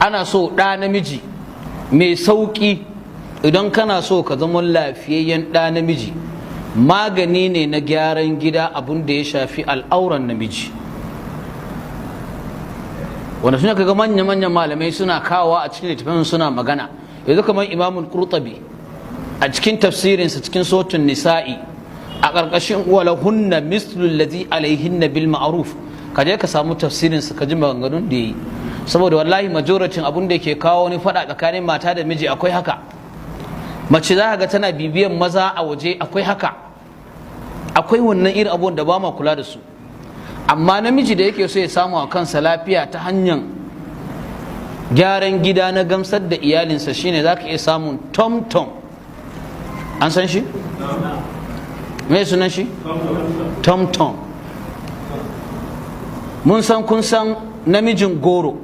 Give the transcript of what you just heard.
Ana so ɗa namiji mai sauƙi, idan kana so ka zama lafiyayyen ɗa namiji, magani ne na gyaran gida, abin da ya shafi al'auran namiji, wanda suna kaga manya-manyan malamai suna kawowa a cikin littafin, suna magana. Yanzu kamar Imamul Qurtubi a cikin tafsirinsa cikin Suratul Nisa'i, a ƙarƙashin "ولهن مثل الذي عليهن بالمعروف", ka je ka samu tafsirinsa ka ji maganganun da yi. Saboda wallahi majoratin abun da ke kawo wani faɗa tsakanin mata da miji, akwai haka. Mace za ga tana bibiyan maza a waje, akwai haka, akwai wannan irin abubuwan da ba ma kula da su. Amma namiji da yake so ya samu a kansa lafiya ta hanyar gyaran gida na gamsar da iyalinsa, shine za ka iya samun Tom Tom. An san shi? Me sunan shi? Tom Tom. Mun san, kun san namijin goro.